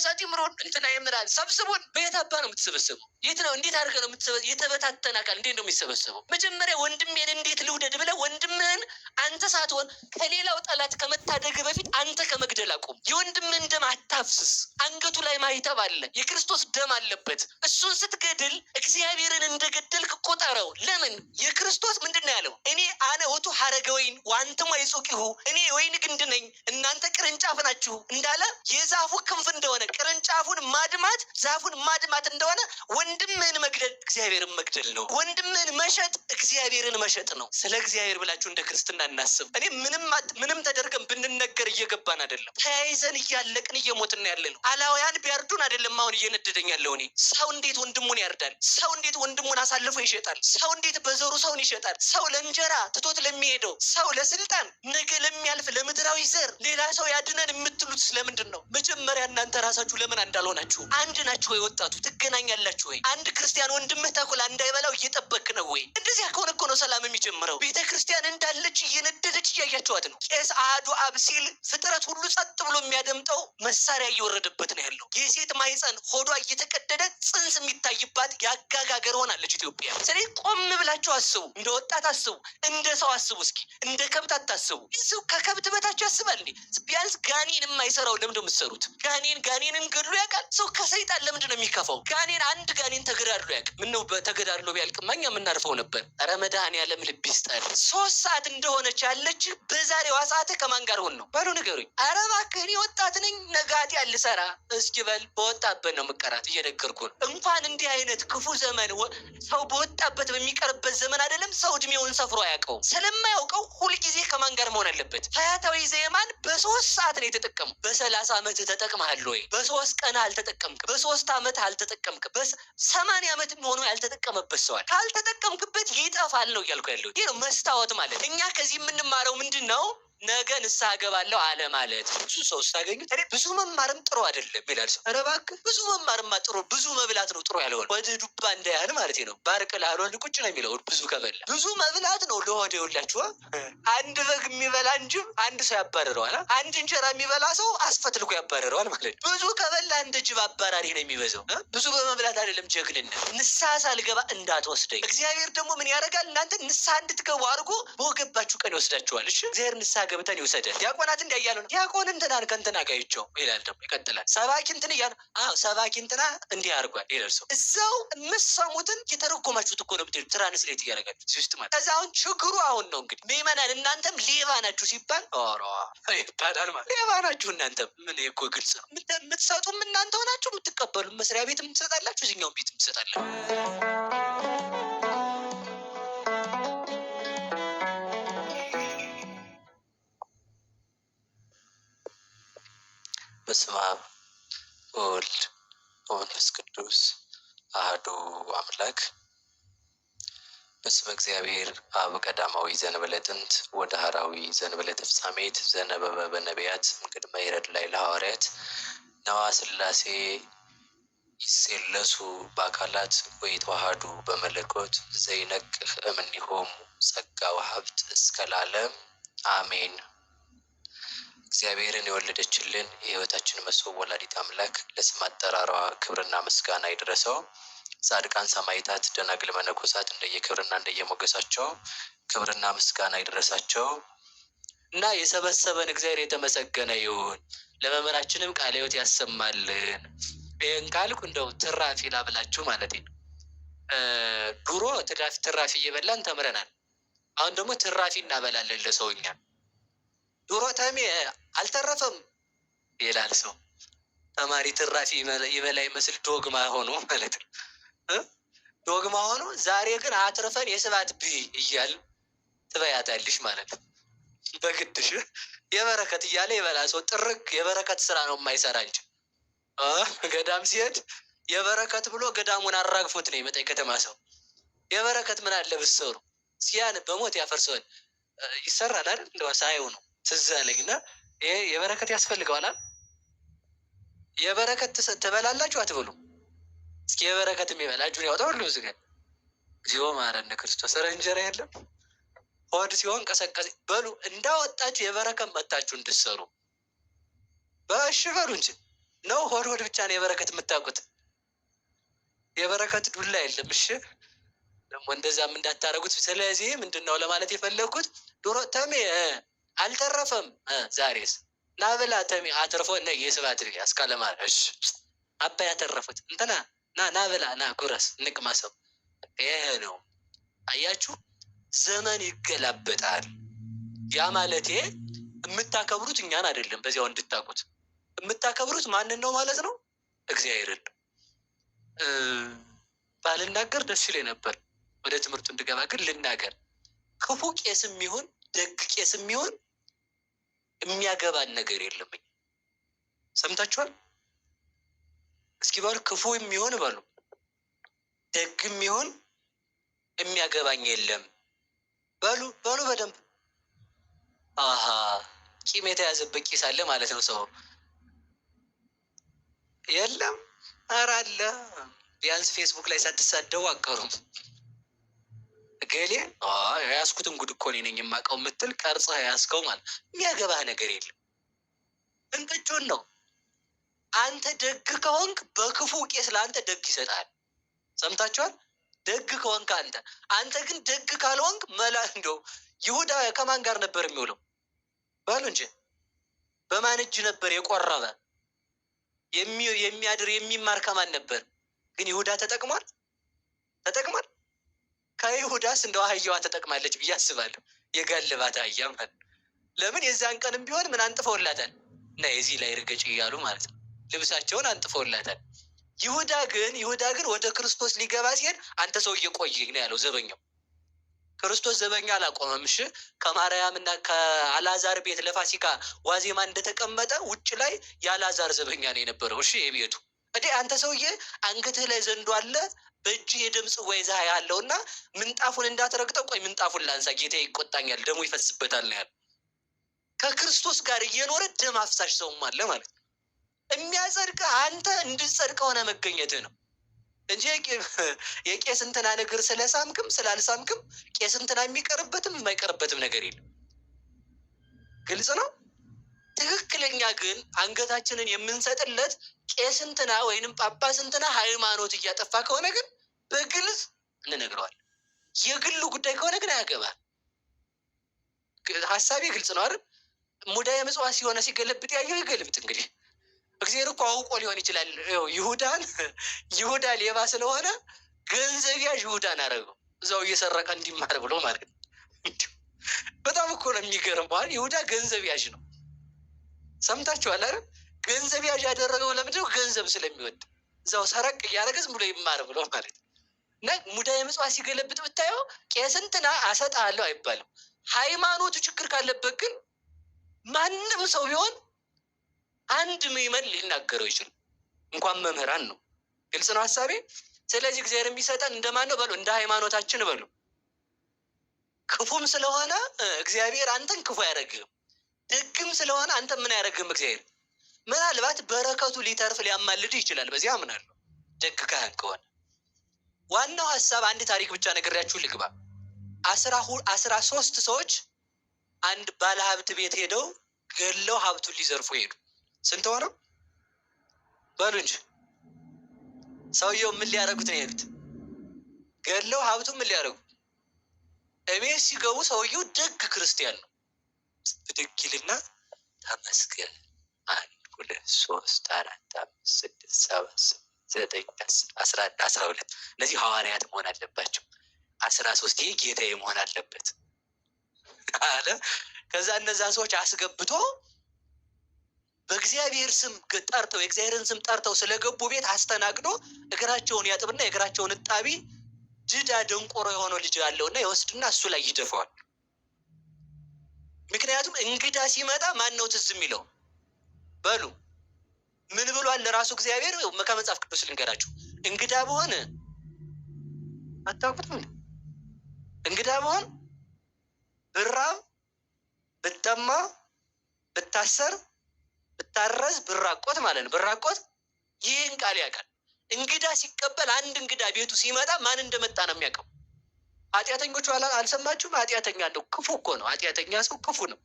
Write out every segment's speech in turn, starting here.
ጳጳሳት ይምሩን፣ እንትና ይምራል፣ ሰብስቡን። በየት አባ ነው የምትሰበሰበው? የት ነው? እንዴት አድርገህ ነው የምትሰበ? የተበታተነ አካል እንዴት ነው የሚሰበሰበው? መጀመሪያ ወንድሜን እንዴት ልውደድ ብለህ ወንድምህን አንተ ሳትሆን ከሌላው ጠላት ከመታደግ በፊት አንተ ከመግደል አቁም። የወንድምህን ደም አታፍስስ። አንገቱ ላይ ማይተብ አለ፣ የክርስቶስ ደም አለበት። እሱን ስትገድል እግዚአብሔርን እንደገደልክ ቆጠረው። ለምን? የክርስቶስ ምንድን ነው ያለው? እኔ አነ ውእቱ ሐረገ ወይን ወአንትሙ አዕጹቂሁ፣ እኔ የወይን ግንድ ነኝ እናንተ ቅርንጫፍ ናችሁ እንዳለ፣ የዛፉ ክንፍ እንደሆነ ቅርንጫፉን ማድማት ዛፉን ማድማት እንደሆነ፣ ወንድምህን መግደል እግዚአብሔርን መግደል ነው። ወንድምህን መሸጥ እግዚአብሔርን መሸጥ ነው። ስለ እግዚአብሔር ብላችሁ እንደ ክርስትና እናስብ። እኔ ምንም ተደርገን ብንነገር እየገባን አይደለም። ተያይዘን እያለቅን እየሞትን ያለ ነው። አላውያን ቢያርዱን አይደለም አሁን እየነደደኝ ያለው እኔ። ሰው እንዴት ወንድሙን ያርዳል? ሰው እንዴት ወንድሙን አሳልፎ ይሸጣል? ሰው እንዴት በዘሩ ሰውን ይሸጣል? ሰው ለእንጀራ ትቶት ለሚሄደው፣ ሰው ለስልጣን፣ ነገ ለሚያልፍ ለምድራዊ ዘር ሌላ ሰው ያድነን የምትሉት ስለምንድን ነው? መጀመሪያ እናንተ ራሳችሁ ለምን አንድ አልሆናችሁ? አንድ ናችሁ ወይ? ወጣቱ ትገናኛላችሁ ወይ? አንድ ክርስቲያን ወንድምህ ተኩላ እንዳይበላው እየጠበክ ነው ወይ? እንደዚያ ከሆነ እኮ ነው ሰላም የሚጀምረው። ቤተ ክርስቲያን እንዳለች እየነደደች እያያቸዋት ነው። ቄስ አሐዱ አብ ሲል ፍጥረት ሁሉ ጸጥ ብሎ የሚያደምጠው መሳሪያ እየወረደበት ነው ያለው። የሴት ማህፀን ሆዷ እየተቀደደ ጽንስ የሚታይባት ያጋጋገር ሆናለች ኢትዮጵያ። ስለዚህ ቆም ብላችሁ አስቡ። እንደ ወጣት አስቡ፣ እንደ ሰው አስቡ። እስኪ እንደ ከብት አታስቡ። ሰው ከከብት በታች ያስባል እንዴ? ቢያንስ ጋኔን የማይሰራው ለምንድን ነው የምትሰሩት? ጋኔን ጋኔንን ገድሎ ያውቃል? ሰው ከሰይጣን ለምንድን ነው የሚከፋው? ጋኔን አንድ ጋኔን ተገዳድሎ ያውቅ? ምነው ተገዳድሎ ቢያልቅማ እኛ የምናርፈው ነበር። ኧረ መድኃኒዓለም ልብ ይስጠን። 3 ሰዓት እንደሆነች ያለች በዛሬዋ ሰዓት ከማን ጋር ሆን ነው? በሉ ንገሩኝ። ኧረ እባክህ እኔ ወጣት ነኝ፣ ነጋቴ አልሰራ። እስኪ በል በወጣበት ነው የምቀራት፣ እየነገርኩህ ነው። እንኳን እንዲህ አይነት ክፉ ዘመን ሰው በወጣበት በሚቀርበት ዘመን አይደለም፣ ሰው እድሜውን ሰፍሮ አያውቀውም። ስለማያውቀው ሁልጊዜ ከማን ጋር መሆን አለበት? ፈያታዊ ዘየማን በ3 ሰዓት ነው የተጠቀመው። በ30 ዓመት ተጠቅመሃል ወይ? በ3 ቀን አልተጠቀምክም። በ3 ዓመት አልተጠቀምክም። በ80 ዓመት ሆኖ ያልተጠቀመበት ሰዋል። ካልተጠቀምክበት ይጠፋል ነው እያልኩ ያለው። ይህ ነው መስታወት ማለት። እኛ ከዚህ የምንማረው ምንድን ነው? ነገ ንስሐ ገባለሁ አለ ማለት። ብዙ ሰው ስታገኙት እኔ ብዙ መማርም ጥሩ አይደለም ይላል ሰው። ኧረ እባክህ፣ ብዙ መማርማ ጥሩ፣ ብዙ መብላት ነው ጥሩ ያልሆነ። ወደ ዱባ እንዳያህል ማለት ነው። ባርቅ ላልሆን ቁጭ ነው የሚለው ብዙ ከበላ። ብዙ መብላት ነው ለሆድ። ይኸውላችሁ፣ አንድ በግ የሚበላ እንጅብ አንድ ሰው ያባርረዋል። አንድ እንጀራ የሚበላ ሰው አስፈትልኮ ያባርረዋል ማለት ነው። ብዙ ከበላ እንደ ጅብ አባራሪ ነው የሚበዛው። ብዙ በመብላት አይደለም ጀግንነት። ንስሐ ሳልገባ እንዳትወስደኝ። እግዚአብሔር ደግሞ ምን ያደርጋል? እናንተ ንስሐ እንድትገቡ አድርጎ በወገባችሁ ቀን ይወስዳችኋል። እሺ፣ እግዚአብሔር ንስሐ ገብተን ይውሰደን። ዲያቆናት እንዲያ እያሉ ነው። ዲያቆን እንትናን ከእንትና ጋር ይቸው ይላል። ደግሞ ይቀጥላል። ሰባኪ እንትን እያሉ፣ አዎ ሰባኪ እንትና እንዲህ አድርጓል ይላል ሰው። እዛው የምትሰሙትን የተረጎማችሁት እኮ ነው የምትሄዱት፣ translate እያደረጋችሁ እዚህ ውስጥ ማለት። ከዛ አሁን ችግሩ አሁን ነው እንግዲህ፣ ምዕመናን እናንተም ሌባ ናችሁ ሲባል ኧረ ይባላል ማለት፣ ሌባ ናችሁ እናንተም። ምን እኮ ግልጽ ነው። የምትሰጡም እናንተ ሆናችሁ የምትቀበሉ፣ መስሪያ ቤትም ትሰጣላችሁ፣ እዚህኛውም ቤትም ትሰጣላችሁ። በስመ አብ ወወልድ ወመንፈስ ቅዱስ አሐዱ አምላክ። በስመ እግዚአብሔር አብ ቀዳማዊ ዘእንበለ ጥንት ወዳህራዊ ዘእንበለ ተፍጻሜት ዘነበበ በነቢያት እምቅድመ ይረድ ላይ ለሐዋርያት ነዋ ሥላሴ ይሴለሱ በአካላት ወይተዋሃዱ በመለኮት ዘይነቅህ እምኔሆሙ ጸጋ ወሀብት እስከ ለዓለም አሜን። እግዚአብሔርን የወለደችልን የሕይወታችን መሶብ ወላዲት አምላክ ለስም አጠራሯ ክብርና ምስጋና ይድረሰው። ጻድቃን ሰማዕታት፣ ደናግል መነኮሳት እንደየክብርና እንደየሞገሳቸው ክብርና ምስጋና ይድረሳቸው። እና የሰበሰበን እግዚአብሔር የተመሰገነ ይሁን። ለመምህራችንም ቃለ ሕይወት ያሰማልን። ይህን ካልኩ እንደው ትራፊ ላብላችሁ ማለት ነው። ድሮ ትራፊ እየበላን ተምረናል። አሁን ደግሞ ትራፊ እናበላለን ለሰውኛ። ድሮ ተሜ አልተረፈም ይላል ሰው። ተማሪ ትራፊ ይበላ ይመስል ዶግማ ሆኖ ማለት ነው፣ ዶግማ ሆኖ። ዛሬ ግን አትርፈን የስባት ብይ እያል ትበያታለሽ ማለት ነው። በግድሽ የበረከት እያለ የበላ ሰው ጥርግ የበረከት ስራ ነው የማይሰራ እንጂ፣ ገዳም ሲሄድ የበረከት ብሎ ገዳሙን አራግፎት ነው የመጣ የከተማ ሰው። የበረከት ምን አለ ብትሰሩ፣ ሲያን በሞት ያፈርሰዋል። ይሰራል አይደል? እንደው ሳየው ነው ትዝ አለኝ። እና ይሄ የበረከት ያስፈልገዋል አይደል? የበረከት ትበላላችሁ አትበሉም? እስኪ የበረከት የሚበላ እጁን ያውጣ። ሁሉ እዚህ ጋር እግዚኦ መሐረነ ክርስቶስ። ኧረ እንጀራ የለም፣ ሆድ ሲሆን ቀሰቀሰ። በሉ እንዳወጣችሁ የበረከት መታችሁ እንድትሰሩ በእሺ በሉ እንጂ። ነው። ሆድ ሆድ ብቻ ነው የበረከት የምታውቁት። የበረከት ዱላ የለም። እሺ ደግሞ እንደዛም እንዳታረጉት። ስለዚህ ምንድን ነው ለማለት የፈለግኩት ዶሮ ተሜ አልተረፈም። ዛሬስ ና ብላ ተሜ አትርፎ ነ የስባት አስካለማር እሺ አባ ያተረፉት እንትና ና ና ብላ ና ጉረስ እንቅመሰው። ይሄ ነው አያችሁ፣ ዘመን ይገላበጣል። ያ ማለቴ የምታከብሩት እኛን አይደለም፣ በዚያው እንድታውቁት የምታከብሩት ማንን ነው ማለት ነው? እግዚአብሔርን። ባልናገር ደስ ይለኝ ነበር፣ ወደ ትምህርቱ እንድገባ ግን ልናገር። ክፉ ቄስም ይሁን ደግ ቄስም ይሁን የሚያገባን ነገር የለም። ሰምታችኋል? እስኪ በሉ ክፉ የሚሆን በሉ ደግም ይሁን የሚያገባኝ የለም በሉ በሉ በደንብ። አሀ ቂም የተያዘበት ቂስ አለ ማለት ነው። ሰው የለም፣ ኧረ አለ። ቢያንስ ፌስቡክ ላይ ሳትሳደቡ አቀሩም። እገሌ የያዝኩትን ጉድ እኮ እኔ ነኝ የማውቀው የምትል ቀርጸህ የያዝከው ማለት የሚያገባህ ነገር የለም። እንቅጩን ነው። አንተ ደግ ከሆንክ በክፉ ቄስ ለአንተ ደግ ይሰጣል። ሰምታችኋል? ደግ ከሆንክ አንተ ግን ደግ ካልሆንክ መላ እንደው ይሁዳ ከማን ጋር ነበር የሚውለው? በሉ እንጂ በማን እጅ ነበር የቆረበ የሚያድር የሚማር ከማን ነበር? ግን ይሁዳ ተጠቅሟል ተጠቅሟል። ከይሁዳስ እንደው አህያዋ ተጠቅማለች ብዬ አስባለሁ። የጋልባት አህያ ማለት ለምን የዛን ቀንም ቢሆን ምን አንጥፈውላታል እና የዚህ ላይ ርገጭ እያሉ ማለት ነው ልብሳቸውን አንጥፈውላታል። ይሁዳ ግን ወደ ክርስቶስ ሊገባ ሲሄድ አንተ ሰውዬ ቆይ ነው ያለው ዘበኛው። ክርስቶስ ዘበኛ አላቆመም። እሺ ከማርያም እና ከአልዓዛር ቤት ለፋሲካ ዋዜማ እንደተቀመጠ ውጭ ላይ የአልዓዛር ዘበኛ ነው የነበረው። እሺ የቤቱ እንዴ አንተ ሰውዬ አንገትህ ላይ ዘንዶ አለ፣ በእጅህ የደም ጽዋ ይዘህ ያለውና ምንጣፉን እንዳትረግጠው፣ ቆይ ምንጣፉን ላንሳ፣ ጌታ ይቆጣኛል፣ ደሙ ይፈስበታል ነው ያለው። ከክርስቶስ ጋር እየኖረ ደም አፍሳሽ ሰውም አለ ማለት ነው። የሚያጸድቅ አንተ እንድትጸድቅ ሆነ መገኘትህ ነው እንጂ የቄስ እንትና እግር ስለሳምክም ስላልሳምክም ቄስ እንትና የሚቀርበትም የማይቀርበትም ነገር የለም። ግልጽ ነው። ትክክለኛ ግን አንገታችንን የምንሰጥለት ቄስ እንትና ወይንም ጳጳስ እንትና ሃይማኖት እያጠፋ ከሆነ ግን በግልጽ እንነግረዋለን። የግሉ ጉዳይ ከሆነ ግን አያገባም። ሀሳቤ ግልጽ ነው አይደል? ሙዳየ ምጽዋት ሲሆነ ሲገለብጥ ያየው ይገልብጥ። እንግዲህ እግዚአብሔር እኮ አውቆ ሊሆን ይችላል። ይሁዳን ይሁዳ ሌባ ስለሆነ ገንዘብ ያዥ ይሁዳን አደረገው እዛው እየሰረቀ እንዲማር ብሎ ማለት ነው። በጣም እኮ ነው የሚገርመው። ይሁዳ ገንዘብ ያዥ ነው። ሰምታችኋል አይደል? ገንዘብ ያዥ ያደረገው ለምንድነው? ገንዘብ ስለሚወድ እዛው ሰረቅ እያደረገ ዝም ብሎ ይማር ብሎ ማለት ነው። እና ሙዳየ ምጽዋት ሲገለብጥ ብታየው ቄስ እንትና አሰጣለሁ አይባልም። ሃይማኖቱ ችግር ካለበት ግን ማንም ሰው ቢሆን አንድ ምዕመን ሊናገረው ይችላል። እንኳን መምህራን ነው። ግልጽ ነው ሀሳቤ። ስለዚህ እግዚአብሔር የሚሰጠን እንደማን ነው በሉ? እንደ ሃይማኖታችን በሉ። ክፉም ስለሆነ እግዚአብሔር አንተን ክፉ አያደርግህም። ደግም ስለሆነ አንተን ምን አያደርግህም እግዚአብሔር። ምናልባት በረከቱ ሊተርፍ ሊያማልድ ይችላል። በዚህ አምናለሁ፣ ደግ ካህን ከሆነ። ዋናው ሀሳብ አንድ ታሪክ ብቻ ነግሬያችሁ ልግባ። 13 ሰዎች አንድ ባለሀብት ቤት ሄደው ገለው ሀብቱን ሊዘርፉ ሄዱ። ስንት ሆነው በሉ እንጂ ሰውየው ምን ሊያደርጉት ነው የሄዱት? ገለው ሀብቱን ምን ሊያደርጉ? እቤት ሲገቡ ሰውየው ደግ ክርስቲያን ነው። ብድግ ይልና ተመስገን፣ 1 2 3 4 5 6 7 8 9 10 11 12 እነዚህ ሐዋርያት መሆን አለባቸው። 13 ይህ ጌታዬ መሆን አለበት አለ። ከዛ እነዛን ሰዎች አስገብቶ በእግዚአብሔር ስም ጠርተው የእግዚአብሔርን ስም ጠርተው ስለገቡ ቤት አስተናግዶ እግራቸውን ያጥብና የእግራቸውን እጣቢ ድዳ ደንቆሮ የሆነው ልጅ አለውና ይወስድና እሱ ላይ ይደፋዋል። ምክንያቱም እንግዳ ሲመጣ ማን ነው ትዝ የሚለው? በሉ ምን ብሏል ለራሱ እግዚአብሔር? ከመጽሐፍ ቅዱስ ልንገራችሁ። እንግዳ በሆነ አታውቁትም? እንግዳ በሆን ብራብ ብጠማ ብታሰር ብታረዝ ብራቆት ማለት ነው። ብራቆት ይህን ቃል ያውቃል። እንግዳ ሲቀበል አንድ እንግዳ ቤቱ ሲመጣ ማን እንደመጣ ነው የሚያውቀው። ኃጢአተኞቹ አልሰማችሁም? ኃጢአተኛ እንደው ክፉ እኮ ነው። ኃጢአተኛ ሰው ክፉ ነው።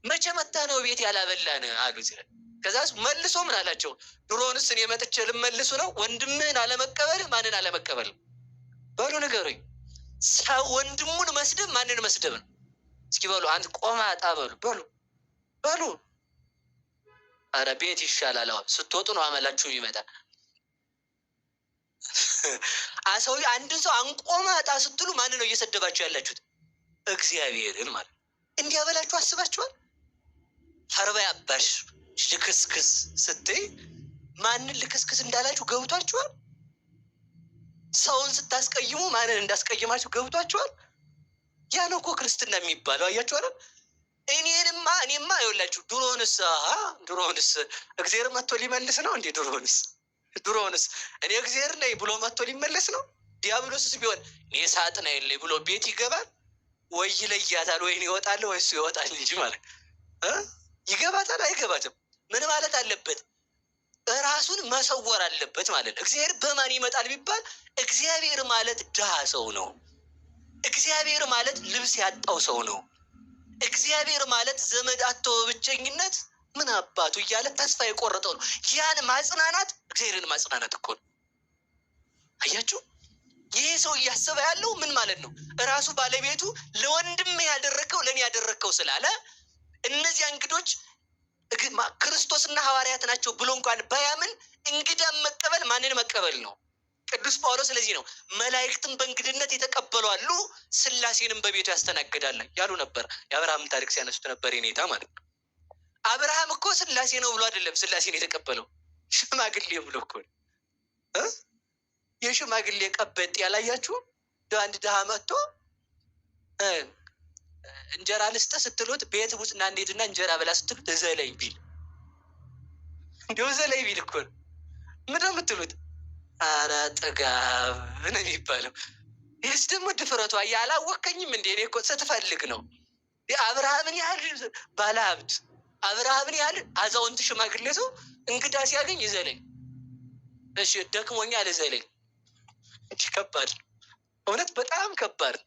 መቼ መጣ ነው ቤት ያላበላን አሉት። ከዛ መልሶ ምን አላቸው? ድሮንስ እኔ መጥቼ ልመልሱ ነው? ወንድምህን አለመቀበል ማንን አለመቀበል? በሉ ንገሩኝ። ሰው ወንድሙን መስደብ ማንን መስደብ ነው? እስኪ በሉ አንድ ቆማጣ በሉ በሉ በሉ። አረ ቤት ይሻላል። አሁን ስትወጡ ነው አመላችሁ ይመጣል። ሰው አንድን ሰው አንቆማጣ ስትሉ ማንን ነው እየሰደባችሁ ያላችሁት? እግዚአብሔርን ማለት እንዲያበላችሁ አስባችኋል? ፈርባ ያባሽ ልክስክስ ስትይ ማንን ልክስክስ እንዳላችሁ ገብቷችኋል? ሰውን ስታስቀይሙ ማንን እንዳስቀይማችሁ ገብቷችኋል? ያ ነው እኮ ክርስትና የሚባለው። አያችሁ አይደል? እኔንማ እኔማ ይኸውላችሁ፣ ድሮንስ ድሮንስ እግዚአብሔር መጥቶ ሊመልስ ነው እንዴ? ድሮንስ ድሮንስ እኔ እግዚአብሔር ነኝ ብሎ መጥቶ ሊመለስ ነው? ዲያብሎስስ ቢሆን እኔ ሳጥናኤል ነኝ ብሎ ቤት ይገባል ወይ ይለያታል፣ ወይ ይወጣል፣ ወይ እሱ ይወጣል እንጂ ማለት ይገባታል አይገባትም? ምን ማለት አለበት? ራሱን መሰወር አለበት ማለት ነው። እግዚአብሔር በማን ይመጣል ቢባል እግዚአብሔር ማለት ድሃ ሰው ነው። እግዚአብሔር ማለት ልብስ ያጣው ሰው ነው። እግዚአብሔር ማለት ዘመድ አጥቶ በብቸኝነት ምን አባቱ እያለ ተስፋ የቆረጠው ነው። ያን ማጽናናት እግዚአብሔርን ማጽናናት እኮ ነው። አያችሁ፣ ይሄ ሰው እያሰበ ያለው ምን ማለት ነው? እራሱ ባለቤቱ ለወንድም ያደረግከው ለእኔ ያደረግከው ስላለ እነዚያ እንግዶች ክርስቶስና ሐዋርያት ናቸው ብሎ እንኳን ባያምን እንግዳን መቀበል ማንን መቀበል ነው? ቅዱስ ጳውሎስ ስለዚህ ነው መላእክትን በእንግድነት የተቀበሉ አሉ፣ ስላሴንም በቤቱ ያስተናግዳል ያሉ ነበር። የአብርሃምን ታሪክ ሲያነሱት ነበር የኔታ ማለት ነው። አብርሃም እኮ ስላሴ ነው ብሎ አይደለም ስላሴን የተቀበለው ሽማግሌ ብሎ እኮ ነው። የሽማግሌ ቀበጥ ያላያችሁም? አንድ ድሃ መጥቶ እንጀራ ልስጥ ስትሉት ቤት ውስጥ ና እንሂድና እንጀራ ብላ ስትሉት እዘለኝ ቢል እንዲያው እዘለኝ ቢል እኮ ነው። ምንድን ነው የምትሉት? ኧረ ጥጋብ ነው የሚባለው። ይህስ ደግሞ ድፍረቷ ያላወከኝም እንዴ? እኔ እኮ ስትፈልግ ነው። አብርሃምን ያህል ባለሀብት፣ አብርሃምን ያህል አዛውንት ሽማግሌ ሰው እንግዳ ሲያገኝ ይዘለኝ፣ እሺ ደክሞኛል እዘለኝ። እንዲህ ከባድ ነው እውነት፣ በጣም ከባድ ነው።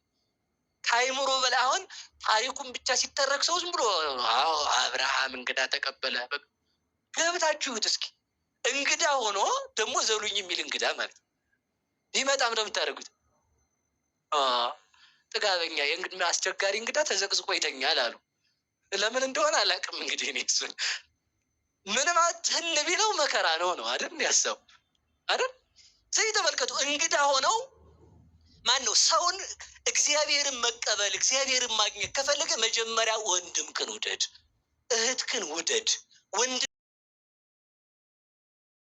ከአይምሮ በላይ አሁን ታሪኩን ብቻ ሲተረክ ሰው ዝም ብሎ አዎ አብርሃም እንግዳ ተቀበለ። ገብታችሁት እስኪ እንግዳ ሆኖ ደግሞ ዘሉኝ የሚል እንግዳ ማለት ነው። ቢመጣም ነው የምታደርጉት። ጥጋበኛ አስቸጋሪ እንግዳ ተዘቅዝቆ ይተኛል አሉ። ለምን እንደሆነ አላውቅም። እንግዲህ እኔ እሱን ምንም ትን ቢለው መከራ ነው ነው አይደል ያሰቡ አይደል? ስለዚህ ተመልከቱ፣ እንግዳ ሆነው ማን ነው ሰውን እግዚአብሔርን መቀበል እግዚአብሔርን ማግኘት ከፈለገ መጀመሪያ ወንድምክን ውደድ፣ እህትክን ውደድ። ወንድ